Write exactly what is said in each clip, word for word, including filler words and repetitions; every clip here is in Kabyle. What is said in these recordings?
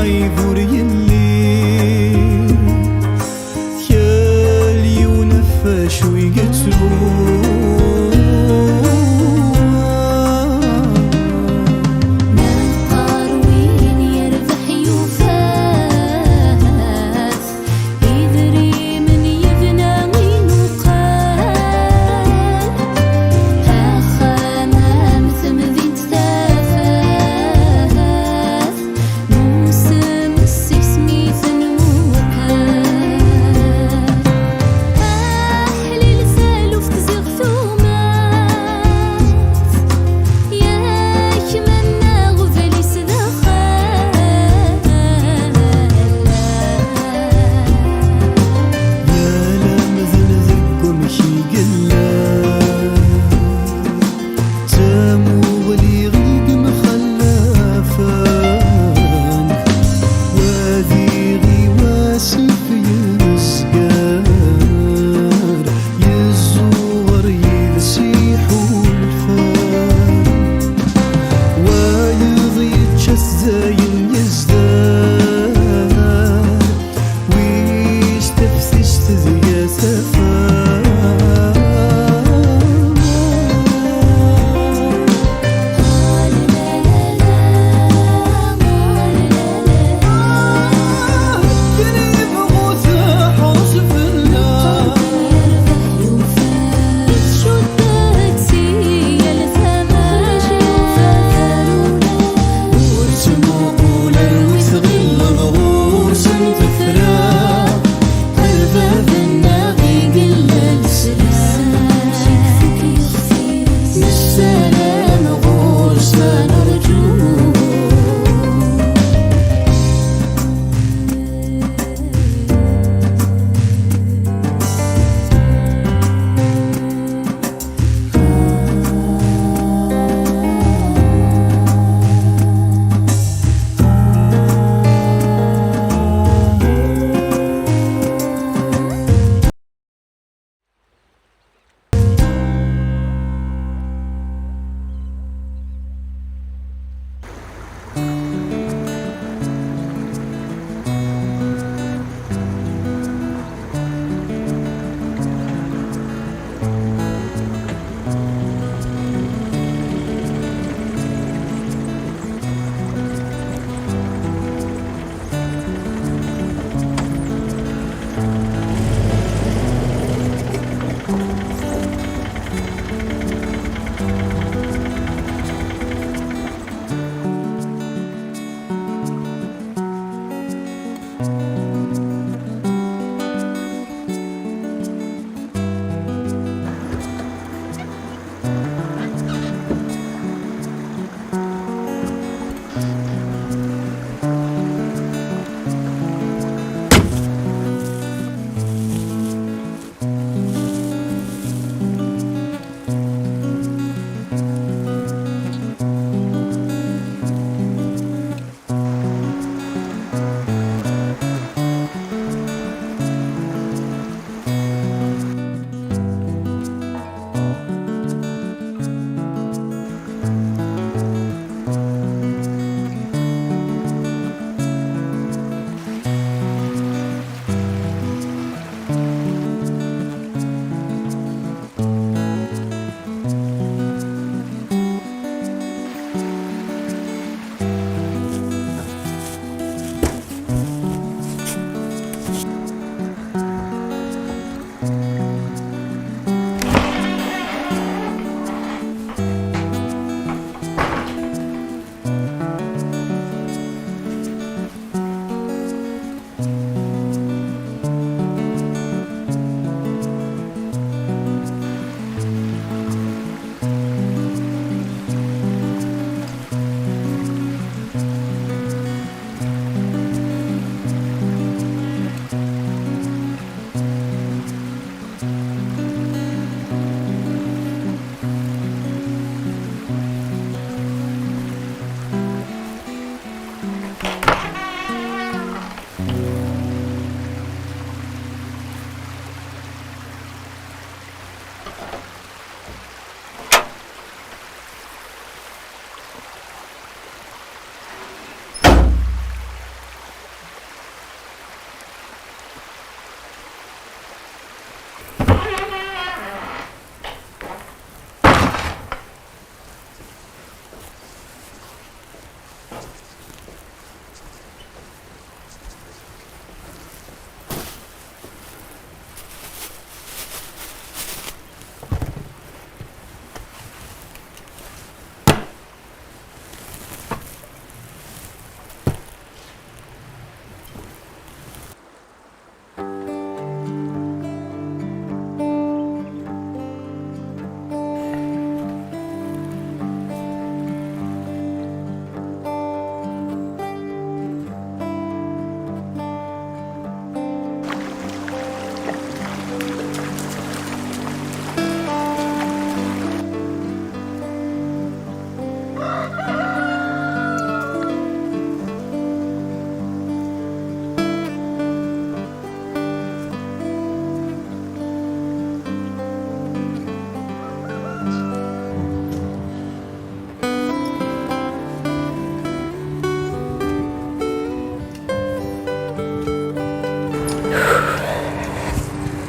Ur yelli kal yiwen ɣef wacu i yettru. Neqqar win yerbeḥ yufa-t, idrimen yebna inuqal. Axxam am temdint tafat, nusem si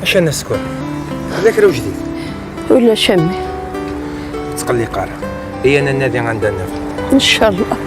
Acu n sskeṛ? Yella kra ujdid? Ulac a mmi. Ur ttqelliq ara. Iyya ad nadi anda nniḍen. Ncallah.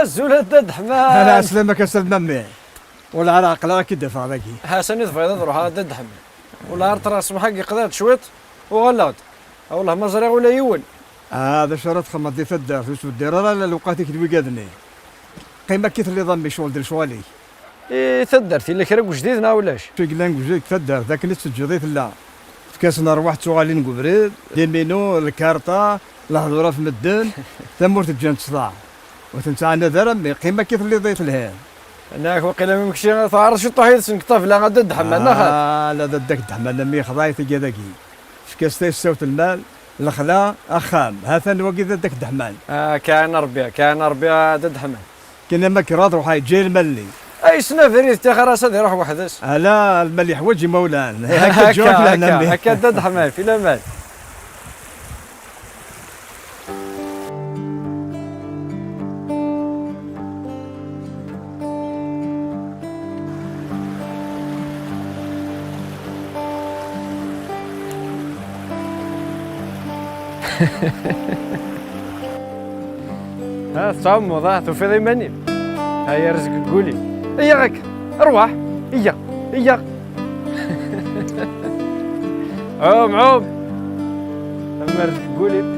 Azul a Dda Ḥman. Ala, ɛeslama-k a Sal Mammi. Wala ara aql-aɣ ad k-id-afeɣ dagi. Ḥasan i tebɣiḍ ad ruḥeɣ a Dda Ḥman. Wala ar ṭṭra smeḥ-agi qḍiɣ-d cwiṭ, uɣaleɣ-d. A wellah ma ẓriɣ ula yiwen. Ah, d acu ara txedmeḍ di taddart, ur tbeddir ara lewqat-ik d wigad-nni. Qqim akka i telliḍ a mmi, ccɣel d lecɣal-ik. I taddart, yella kra n wejdid neɣ ulac? Acu i yellan deg wejdid deg taddart, d akken i tt-teǧǧiḍ i tella. Efk-asen rrwaḥ d tuɣalin deg ubrid, diminu, lkarṭa, lehdur ɣef medden, tamurt ǧǧan-tt ṭṭaɛ. Ur ten-ttɛanad ara, mmi, qqim akka i telliḍ i telhiḍ. Nniɣ-ak waqila mi mekci teɛreḍ ciṭuḥ yid-sen deg ṭṭabla a Dda Ḥman, neɣ xaṭi? Ah, la d Dda Ḥman, a mmi, yexḍa-yi tigi dagi. Efk-as tayessawt n lmal, lexla, axxam. Ha-t-an wagi d Dda Ḥman. Ah, kan Rebbi, kan Rebbi a Dda Ḥman. Kan ama kraḍ ruḥ yeǧǧa lmal-nni. Ay, yessen abrid, ttixer-as ad iruḥ weḥd-s. Ala, lmal yeḥwaǧ imawlan. Akka, akka, akka, a Dda Ḥman, fi laman. Ha, tettɛummuḍ, ah, tufiḍ iman-im. Ha, yerrez deg wul-im. Iyya akka, rwaḥ, iyya, iyya. Ɛum, ɛum. Am yerrez deg wul-im.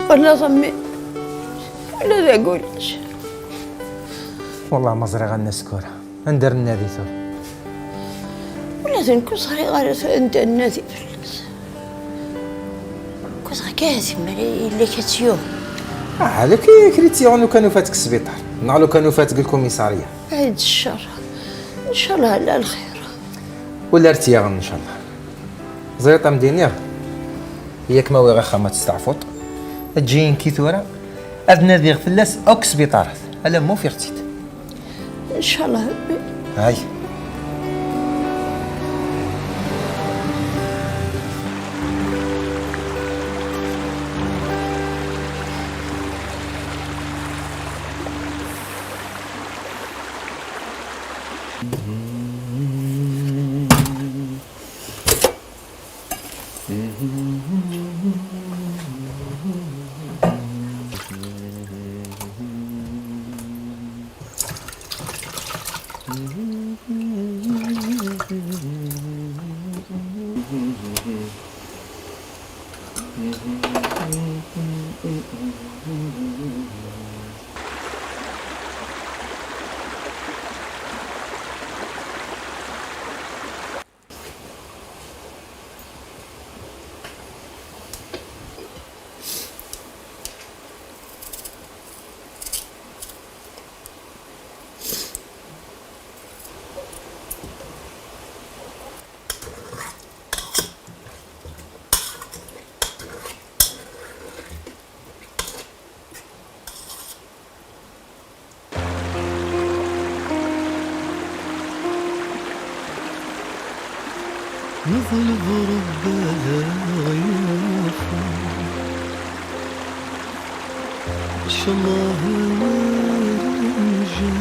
Twalaḍ a mmi, ula d agul-is. Wallah ma ẓriɣ a Nna Sekkura. Anda ara nnadi tura? Ula d nekk ur ẓriɣ ara anda nnadi fell-as. Kuẓ akka zimer yella-k ad tt-yuɣ. Ah, ala kra i tt-yuɣen lukan ufa-tt deg sbiṭar, neɣ lukan ufa-tt deg lkumisarya. Ay d ccer. Ncallah ala lxir. Wala ar tt-yaɣen ncallah. Ẓriḍ am d-iniɣ, yak ma wiɣ axxam ad testeɛfuḍ, eǧǧ-iyi nekki tura ad nadiɣ fell-as akk sbiṭarat, alamma ufiɣ-tt-id. Ncallah Rebbi. Ay. Neḍleb Rebbi ad aɣ-yaɣ, ncallah ar nja.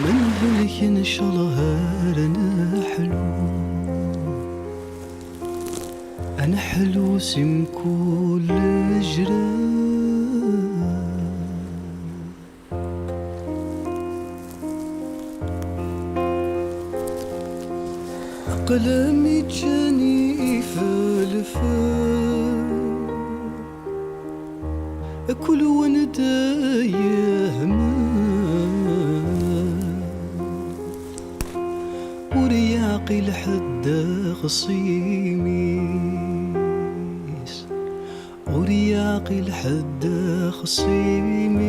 Ma nhelek, ncallah ar neḥlu. Ad neḥlu si mkul lejraḥ. Qqel am iččan ifelfel, kul wanda yehmel, ur yeɛqil ḥedd axṣim-is, ur yeɛqil ḥedd axṣim-is.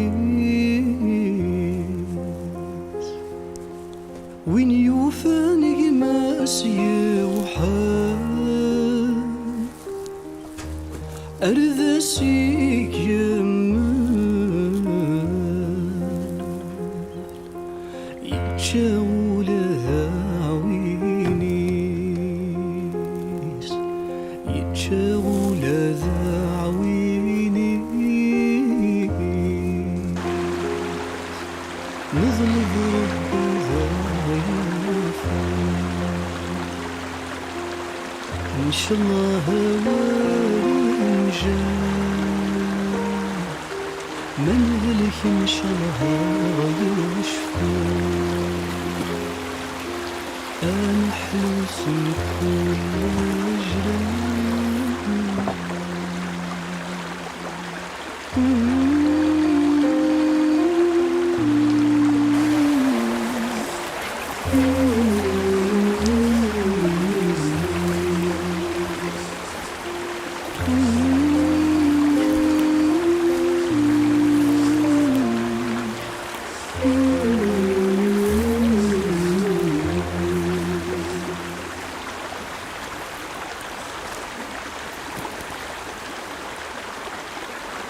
Win yufan gma-s yewḥel, ar d as-ikemmel, yečča ula d aɛwin-is, yečča ula d aɛwin-is. Neḍleb Rebbi ad aɣ-yafen. Ncallah awal inǧan, ma nhelek ncallah ad aɣ-yecfu. Ad neḥlu s mkul wejlan.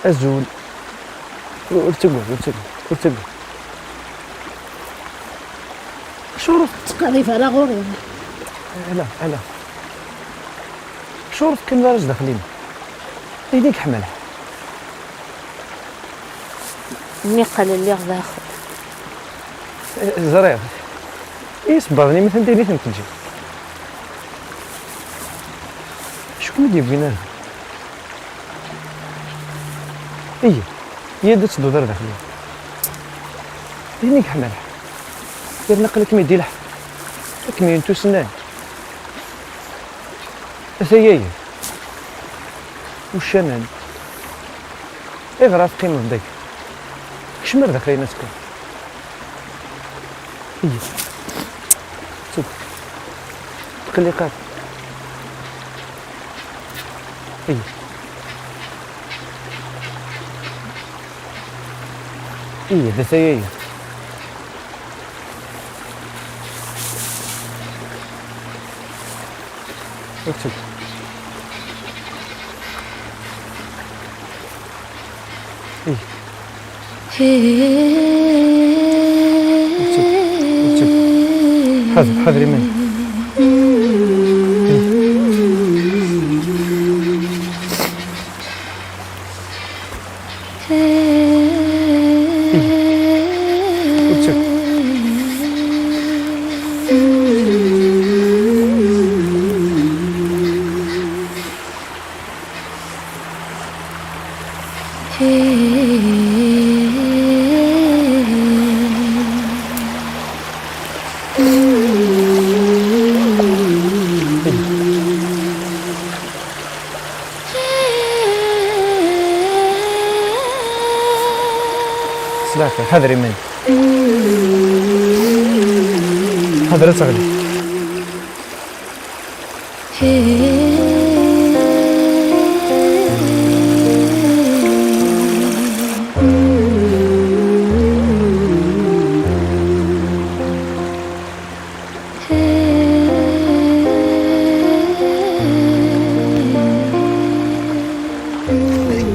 Azul. Ur ttagad, ur ttagad, ur ttagad. Acuɣer ur tettqerrib ara ɣur-i? Ala, ala. Acuɣer ur teqqimeḍ ara zdaxel-im? Ayen i yeḥma lḥal. Niqal lliɣ daxel. Eh, ẓriɣ. I yisebbaḍen-im atan din i ten-teǧǧiḍ. Acu kem-id-yewwin ara? Iyya, iyya-d ad tedduḍ ar daxel. Ayen i yeḥma lḥal. Yerna aql-ikem-id di lḥal. Akken yentusennan. Ataya-yi. Uccanen. Ayɣer ara teqqimeḍ dagi? Kcem ar daxel-in azekka. Iyya. Ttut. Tqelliq ara. Iyya. Iyya, d ataya-yi. اكتب. إيه. اكتب. اكتب. حاضر، حاضر، يمين. إيه. Sliɣ-k, ḥader iman-ik. Ḥader ad teɣli.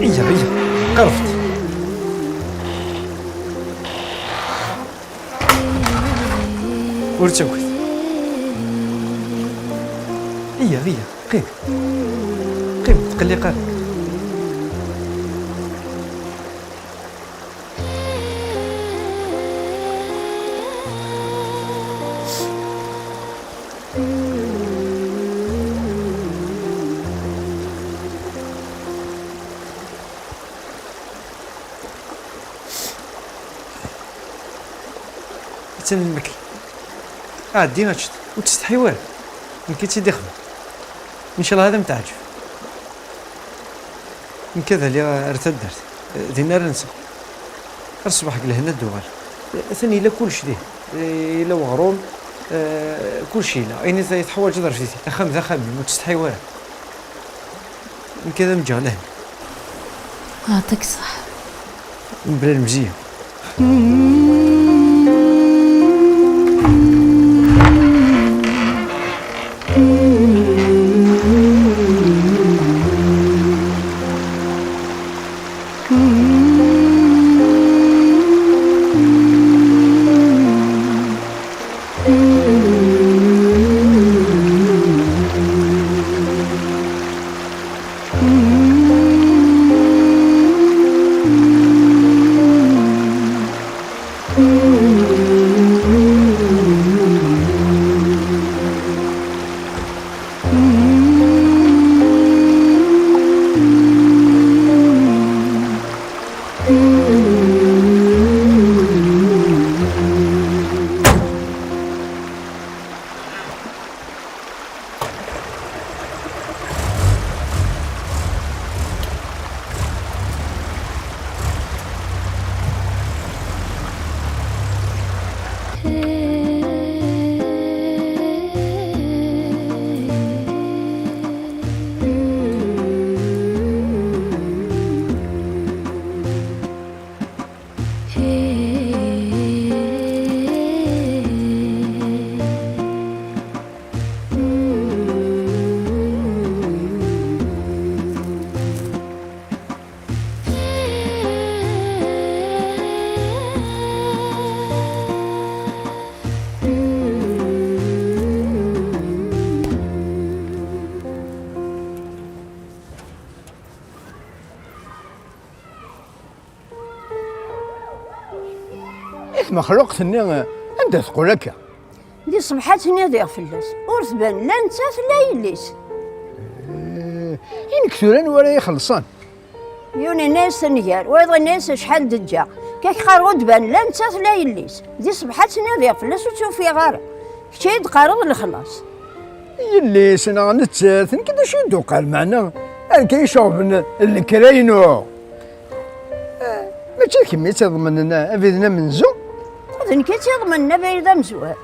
Iyya, iyya, qerreb-d. Ur ttagad. Iyya, iyya, qqim. Qqim, ur tqelliq ara. Attan lmakla. Ɛeddi ad teččeḍ. Ur ttsetḥi ara. Nekk i tt-id-ixdem. Ncallah ad am-teɛǧeb. Nekk ad aliɣ ar taddart. Din ara nseɣ. Ar ṣṣbeḥ deg lehna ad d-uɣal. Atan yella kullec dihin. Yella weɣrum, eh, kullec yella. Ayen i teḥwaǧeḍ ar titi. Axxam d axxam-im, ur ttsetḥi ara. Nekk ad am-ǧǧeɣ lehna. Ɛṭik ṣṣeḥ. Mebla lemziyya. I tmexluqt-nni, anda teqqel akka? Di ṣṣbeḥ ad ttnadiɣ fell-as, ur tban la nettat la yelli-s. Eh, i nekk tura anwa ara ixellṣen? Yiwen yenna-yas tanger, wayeḍ yenna-yas acḥal d-ǧǧeɣ. Kak qqareɣ ur d-ban la nettat la yelli-s. Di ṣṣbeḥ ad ttnadiɣ fell-as ur tt-ufiɣ ara. Kečč ay d-qqareḍ lexlaṣ. Yelli-s neɣ nettat, nekk d acu i d-uqal, meɛna akka i ceɣben lekra-inu. Eh, mačči d kemm i tt-iḍemnen abrid n amenzu? D nekk i tt-iḍemnen abrid amezwar.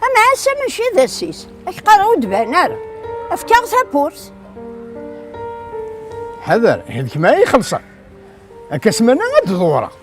Amɛassa mačči d assis, ak qqareɣ ur d-ban ara. Efk-aɣ tawwurt. Ḥader, d kemm ara ixellṣen. Akka ssmana ad d-ḍewreɣ.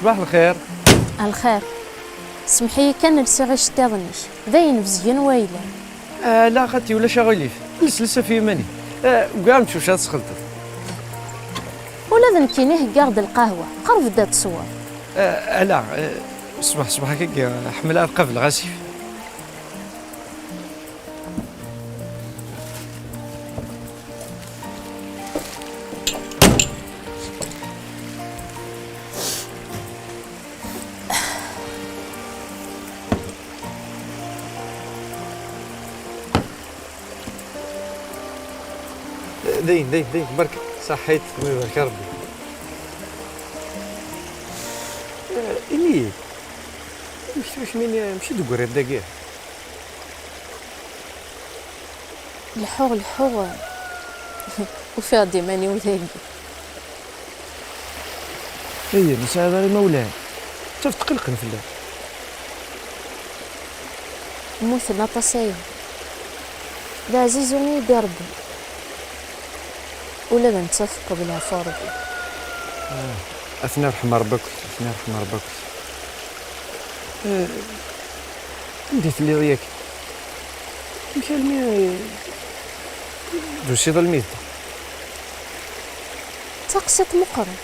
Ṣbaḥ lxir. Lxir. Semmeḥ-iyi kan lsiɣ iceṭṭiḍen-ik. D ayen bezgen wayla. Ala xati, ulac aɣilif. Lesles ɣef yiman-ik. Eh, ugaɣ-m tcucɛeḍ tesxelṭeḍ. Ula d nekkini heggaɣ-d lqahwa. Qerreb-d ad tesweḍ. Eh, ala, eh, ṣbeḥ ṣbeḥ akka ḥemmleɣ ad qableɣ asif. Dayen, dayen, dayen, barka. Saḥḥit, ma ibarek Rebbi. Eh, ini-yi-d, Kemmini, amek i d-tegriḍ dagi? Leḥḥuɣ, leḥḥuɣ, ufiɣ-d iman-iw dagi. Ihi, ur tesɛiḍ ara imawlan? Ttaf tqelqen fell-ak. Mmuten aṭas aya. D aɛzizu i yi-d-iṛebbi. Ula d nettat teqbel ɛfu Ṛebbi. Ah, ad ten-irḥem Ṛebbi akkit, ad ten-irḥem Ṛebbi akkit. Eh, anda i telliḍ yak? Amek almi, eh, d-tusiḍ almi d da? D taqsiṭ meqqren.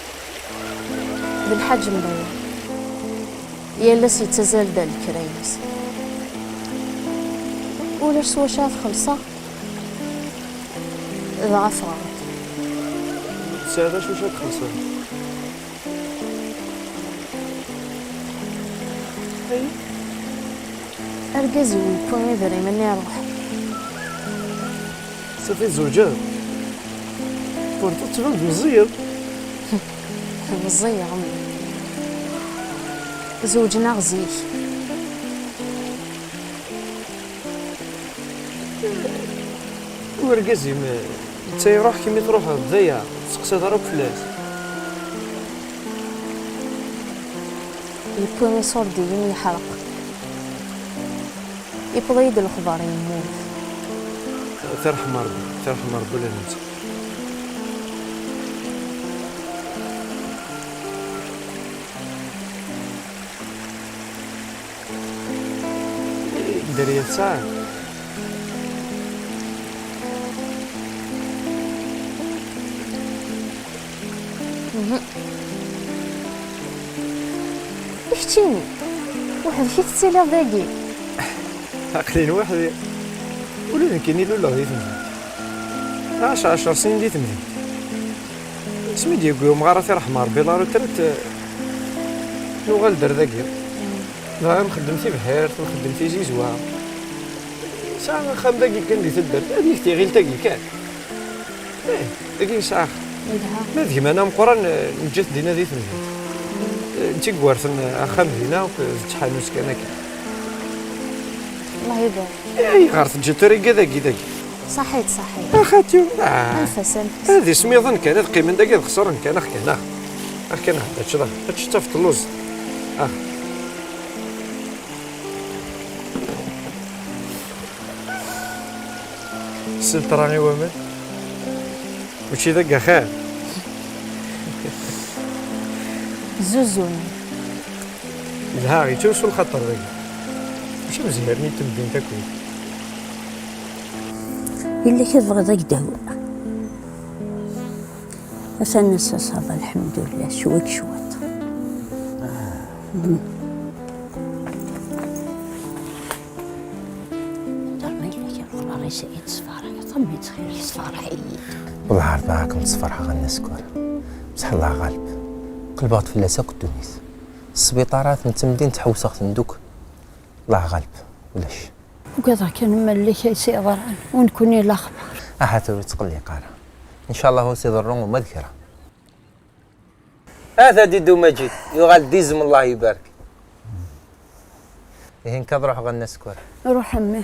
D lḥaǧ n baba. Yal ass yettazal-d ar lekra-ines. Ulac s wacu ara t-xellṣeɣ, dɣa ffɣeɣ-d. Tesɛiḍ acu ara t-xellṣeḍ? Ay. Argaz-iw yewwi idrimen iruḥ. Safi tzewǧeḍ? Pourtant tettban-d meẓẓiyeḍ. Meẓẓiyeɣ, mmi. Zewǧen-aɣ zik. Urgaz-im, netta iruḥ, kemmi truḥeḍ, d aya, ur testeqsiḍ ara akk fell-as. Yewwi iṣurdiyen, yeḥreq. Yewweḍ-iyi-d lexbar yemmut. Tirḥem Ṛebbi, tirḥem Ṛebbi ula d netta. Dderya tesɛa. Mhm. I keččini? Weḥd-k i tettiliḍ dagi? Aql-in weḥd-i. Ula d nekkini luleɣ di temdint. Ɛac ɛecṛ snin di temdint. Asmi d-yewwi umɣar, ad t-irḥem Ṛebbi, la retraite, eh, nuɣal-d ar dagi. Dɣa nxeddem tibḥirt, nxeddem tizizwa. Sɛiɣ axxam dagi kan di taddart, ad yeg tiɣilt-agi kan. Eh, dagi nesɛa axxam. Yelha. Ma d gma-nneɣ ameqqran, eh, neǧǧa-t dinna di temdint. Eh, netta i iwerten, eh, axxam dinna, eh, d tḥanut kan akka. Allah ibarek. Eh, ayɣer teǧǧiḍ tirga dagi, dagi? Ṣaḥit, ṣaḥit. A xati, ah. Anef-as, anef-as. Ad ismiḍen kan, ad qqimen dagi, ad xeṣren kan, ax kan, ax. Ax kan, ax, ad teččeḍ, ax. Ad teččeḍ, tafeḍ telluẓ. Ax. Sel ṭra i waman. Mačči d agaxan. Zuzun. Lha, yettrusu lxaṭer dagi. Mačči mezhiren i temdint akk. Yella kra tebɣiḍ ad k-d-awiɣ? Atan ass-a ṣaba, lḥemdullah, cwiṭ cwiṭ. Dder ma yella kra lexbar-is i d-tesferḥeḍ, a mmi ttxil-k, sferḥ-iyi-d. Wellah Rebbi ad kem-sferḥeɣ a Nna Sekkura. Bṣeḥ Allah ɣaleb. Qelbeɣ-d fell-as akk ddunit. Sbiṭarat n temdint ḥewseɣ-ten-d akk. Allah ɣaleb, ulac. Ugadeɣ kan ma lli-k ay s-yeḍran, u nekkni la xbar. Ahat ur yettqelliq ara. Ncallah ur s-iḍerru uma d kra. Ata Diddu Maǧid, yuɣal-d izem, Allah ibarek. Ihi nekk ad ruḥeɣ a Nna Sekkura. Ruḥ a mmi.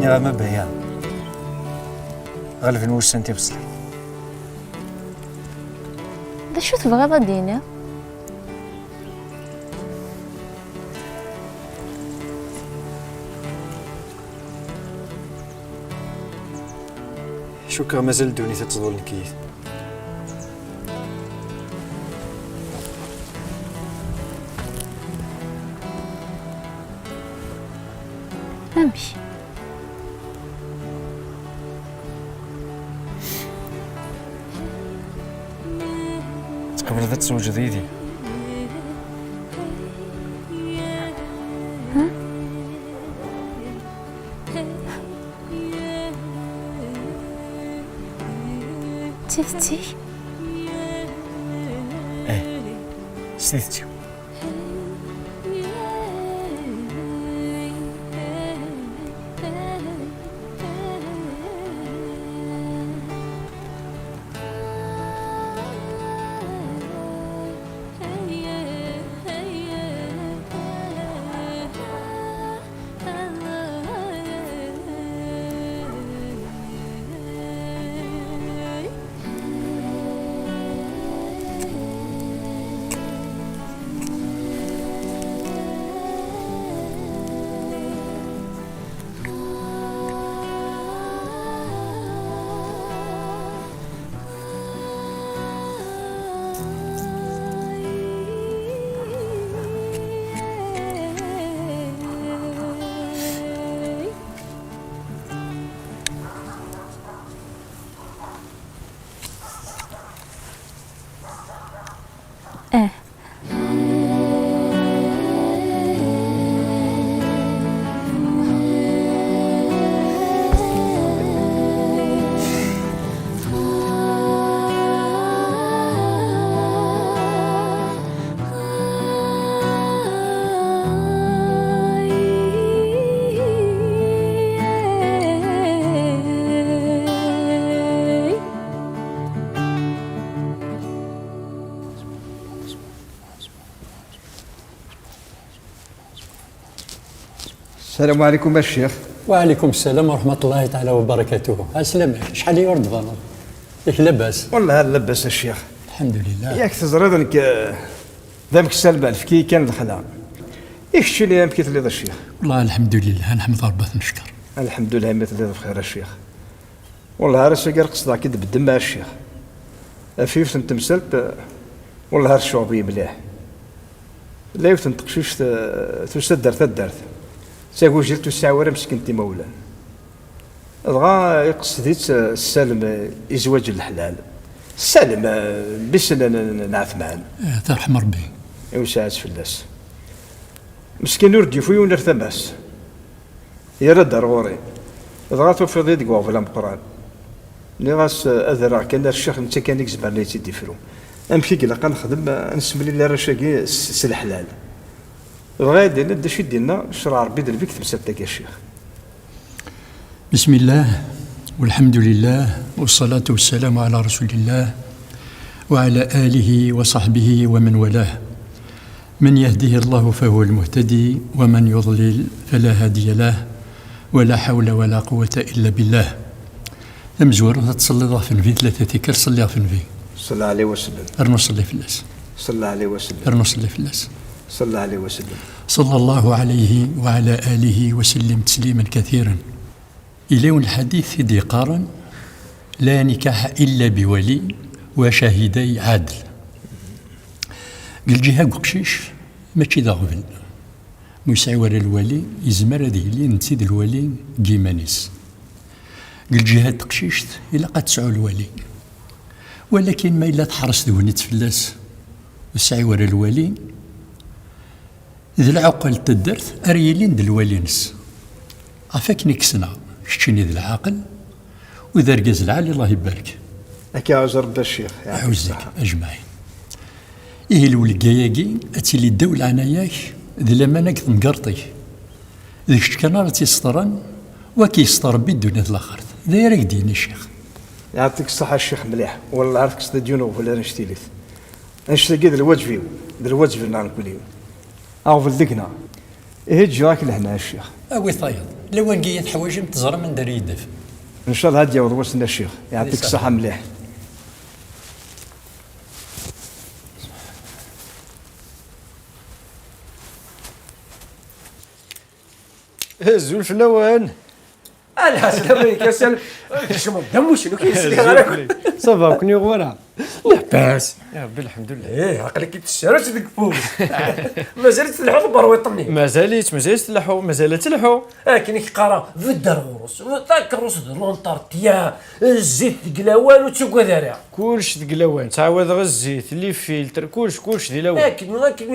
A ma baya, ɣelben wussan tibṣelin. D acu tebɣiḍ ad d-tiniḍ? Cukkeɣ mazal ddunit ad tḍul nekk yid-m. Amek? Tqebleḍ ad tzewǧeḍ yid-i? D tidet-ik? Eh, s tidet-iw. Eh. السلام عليكم الشيخ. وعليكم السلام ورحمة الله تعالى وبركاته. عسلامة، شحال هي ور تبانض؟ ياك لاباس؟ والله لاباس الشيخ. الحمد لله. ياك تزريض انك، آه، ذا مكسل بالفكي كان الخلا. يكشي لي يمكن تليض الشيخ. والله الحمد لله، نحمد ربي نشكر. الحمد لله ما تليض بخير الشيخ. والله راه ساكر قصدك كي تبدل مع الشيخ. في يوث تمسلت، والله راه الشعوبية مليح. لا يوث تقشيش ت-، تسدر تدرت. ساكو جلت الساعة ورا مسكين تيمولان. Dɣa iqsed-itt, eh, Ssalem, eh, i zzwaǧ n leḥlal. Ssalem, eh, mmi-s n, n, n, n Ɛetman. Eh, tarḥem Rebbi. Iwseɛ-as fell-as. Meskin ur d-yufi yiwen ar tama-s. Yerra-d ar ɣur-i. Dɣa tufiḍ-iyi deg uɣbel ameqqran. Nniɣ-as, eh, ad rreɣ kan ar ccix, netta kan i izemren ad yi-tt-id-ifru. Amek i ilaq ad nexdem, eh, ad nessemlil arrac-agi s, s leḥlal? Dɣa ad d-iniḍ d acu i d-yenna ccreɛ Rebbi d lbik temsalt-agi a ccix. بسم الله، والحمد لله، والصلاة والسلام على رسول الله، وعلى آله وصحبه ومن والاه. من يهده الله فهو المهتدي، ومن يضلل فلا هادي له، ولا حول ولا قوة إلا بالله. Tamezwarut ad tselliḍ ɣef nnbi tlata tikkal, ṣelli ɣef nnbi. صلى الله عليه وسلم. Rnu ṣelli fell-as. صلى الله عليه وسلم. Rnu ṣelli fell-as. صلى الله عليه وسلم. صلى الله عليه وعلى آله وسلم تسليما كثيرا. Yella yiwen lḥadit i d-yeqqaren: لا نكاح إلا بولي وشاهدي عدل. Deg lǧiha n uqcic, mačči d aɣbel. Ma ur yesɛi wara lwali, yezmer ad yili netta d lwali deg yiman-is. Deg lǧiha n teqcict, ilaq ad tesɛu lwali. Walakin ma yella teḥres tegnit fell-as, ur tesɛi wara lwali, d lɛuqel n taddart ara yilin d lwali-ines. Ɣef akken i k-ssneɣ, keččini d lɛaqel, u d argaz lɛali, Allah ibarek. Ad k-iɛuzz Rebbi a ccix. Iɛuzz-ik ajmaɛin. Ihi lwelga-agi ad tili ddaw leɛnaya-k d laman deg temgerṭ-ik. D kečč kan ara tt-yesṭeren, u ad k-yesṭer Rebbi ddunit d laxert. D aya ara k-d-yini ccix. Yeɛṭik ṣṣeḥḥa a ccix mliḥ. Wellah ar tekkseḍ-d yiwen uɣbel annect-ilit. Annect-agi d lwaǧeb-iw, d lwaǧeb-nneɣ nekkni. Aɣbel deg-neɣ. Ihi ǧǧiɣ-ak lehna a ccix. Awi tayeḍ. Lawan-agi teḥwajem teẓram anda ara yeddef. Ncallah ad d-yaweḍ wass-nni a ccix. Yeɛṭik ṣṣeḥḥa mliḥ. Azul fell-awen. Ala, slam aleyk, slam. Kecmeḍ d amucen, ur k-yesliɣ ara. Ça va, ur ken-yuɣ wara? Leḥbas. Ya Rebbi, lḥemdullah. Ih, aql-ik tessarut deg ufus. Mazal-itt tleḥḥu tberwiṭ-nni. Mazal-itt, mazal-itt tleḥḥu, mazal ad telḥu. Akken i k-qqareɣ, bedder ɣur-s. Takeṛṛust d l'entretien, zzit deg lawan, ur ttagad ara. Kullec deg lawan, ttɛawadeɣ zzit, les filtres, kullec, kullec di lawan. Akken, akken,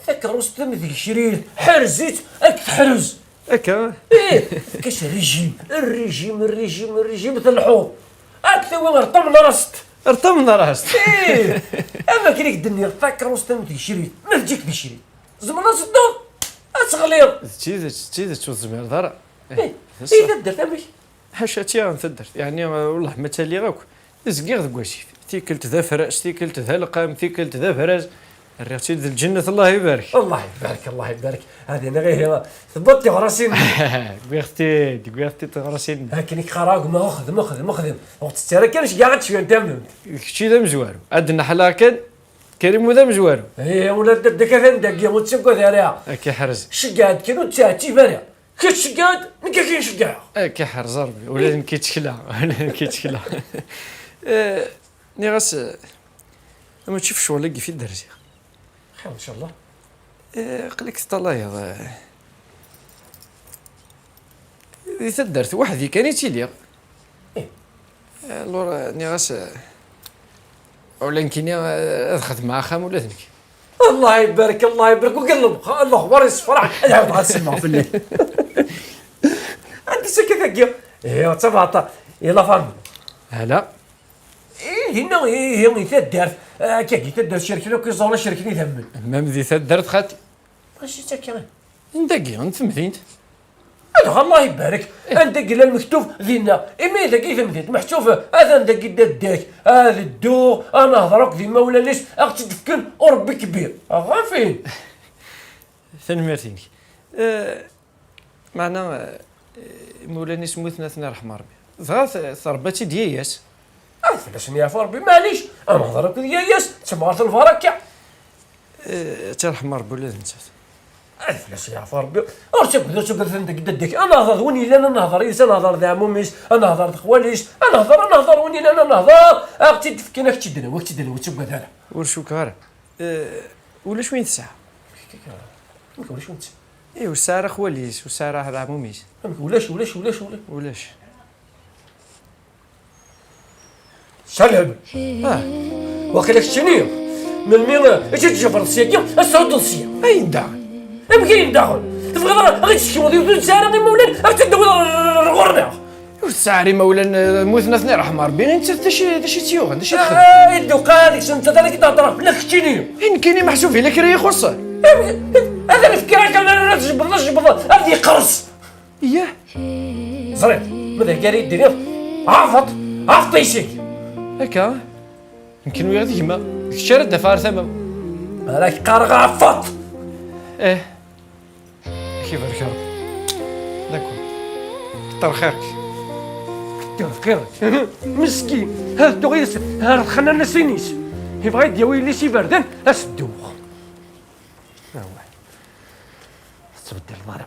takeṛṛust-im deg crit, ḥrez-itt, ad k-teḥrez. Akka? Ih, efk-as régime, régime, régime, régime, telḥuḍ. Ad k-tawi rṭam n rast. Rṭam n rast. Ih, am akken i k-d-nniɣ, takeṛṛust-am d crit, ma teǧǧik d crit, tzemreḍ ad tedduḍ, ad teɣliḍ. D tidet, d tidet ur tezmireḍ ara. Ih, i taddart amek? Ḥaca tiɣ n taddart, yeɛni, uh, wellah ma ttaliɣ akk, zgiɣ deg wasif. Tikkelt d afras, tikkelt d alqam, tikkelt d afras. Rriɣ-tt-id d lǧennet, Allah ibarek. Allah ibarek, Allah ibarek. Hadi neɣ ihi, tewwiḍ tiɣrasin. Wwiɣ-t-id, wwiɣ-t-id tiɣrasin. Akken i k-qqareɣ, gma, xdem, xdem, xdem. Ur ɣ-tettarra kan ceggeɛ ad tecfiḍ tamem. Kečči d amezwaru. Ad d-nneḥlaɣ kan, Karim d amezwaru. Ih, ula d dadda-k atan dagi, ur ttagad ara. Ad k-iḥrez. Ceggeɛ-d kan, ur ttɛettib ara. Kečč tceggeɛ-d, nekk ad k-in-ceggɛeɣ. Ad k-iḥrez Rebbi, ula d nekk i ttekleɣ, ula d nekk i ttekleɣ. Eh, nniɣ-as, eh, mačči f ccɣel-agi i d-rziɣ. Xir, ncallah. Eh, aql-ik teṭṭalayeḍ, eh, di taddart weḥd-i kan i ttiliɣ. Ih. Alors, eh, nniɣ-as, eh, ula nekkini, eh, ad xedmeɣ axxam ula d nekk. Allah ibarek, Allah ibarek, ugar lebxer, Allah ɣur yessefraḥ, ad ɛawdeɣ ad sellmeɣ fell-ak. Anda-tt akka tagi? Ih, d tabaɛṭa, i la famille. Ala. Ih, dinna, ih, ih, i taddart, akkagi, taddart cerken akk iẓuran, cerken idammen. Même di taddart, xati. Mačči d takka. N dagi, n temdint. Adɣa Allah ibarek, anda yella lmektub dinna, imi dagi i temdint meḥsub, atan dagi dadda-k, ad dduɣ, ad nehḍer akk d imawlan-is, ad ɣ-tt-id-fken, u Rebbi kbir. Ɣafin. Tanemmirt-inek. Eh, meɛna, eh, imawlan-is mmuten, ad ten-iṛḥem Rebbi. Dɣa t-, tṛebba-tt-id yaya-s. Ad fell-asen yeɛfu Rebbi, maɛlic, ad nehḍer akked yaya-s, d tamɣart n lbaṛaka. Eh, ad tt-iṛḥem Rebbi ula d nettat. Ad fell-as yeɛfu Rebbi. Ur ttagad, ur ttagad, atan deg dadda-k. Ad nehḍer d win yellan, ad nehḍer yid-s, ad nehḍer d ɛmum-is, ad nehḍer d xwali-s, ad nehḍer, ad nehḍer, win yellan ad nehḍer, ad ɣ-tt-id-fken, ad k-tt-id-nawi, ad k-tt-id-nawi, ur ttagad ara. Ur cukkeɣ ara. Eh, ulac win tesɛa. Amek ulac win tesɛa? Eh, ur tesɛa ara xwali-s, ur tesɛa ara ɛmum-is. Amek ulac, ulac, ulac, ulac? Ulac. Salem. Ah. Waqila keččini. Melmi, eh, i tt-id-tjebreḍ syagi, ad s-thuddeḍ sya. Ayen daɣen? Amek ayen daɣen? Tebɣiḍ ad ɣ-id-tsekweḍ yiwet ur tesɛi ara imawlan, ad tt-id-tawiḍ ɣer ɣur-neɣ? Ur tesɛi ara imawlan, eh, mmuten, ad ten-iṛḥem Rebbi, i nettat d acu, d acu i tt-yuɣen, d acu i txeddem? Ah, i d-uqal deg-s nettat ara k-id-heḍreɣ fell-ak keččini. I nekkini meḥsub yella kra ixuṣṣen? Amek, ad am-fkeɣ akken ara tjebreḍ, ad tjebreḍ, ad yeqqers. Iyah. Ẓriɣ, ma d akka ara yi-d-tiniḍ, ɛafeḍ, ɛafeḍ ayes-ik. Akka? Nekk nwiɣ d gma, d kečč ara d-afeɣ ar tama-w. Ara k-qqareɣ ɛafeḍ! Eh. Ad k-ibarek Rebbi. D'accord. Kter xir-k. Kter xir-k. Meskin. Ad dduɣ yid-s ar txanna n sin-is. Yebɣa ad d-yawi yelli-s iberdan, ad s-dduɣ. Awah. Tettbeddil ḍara.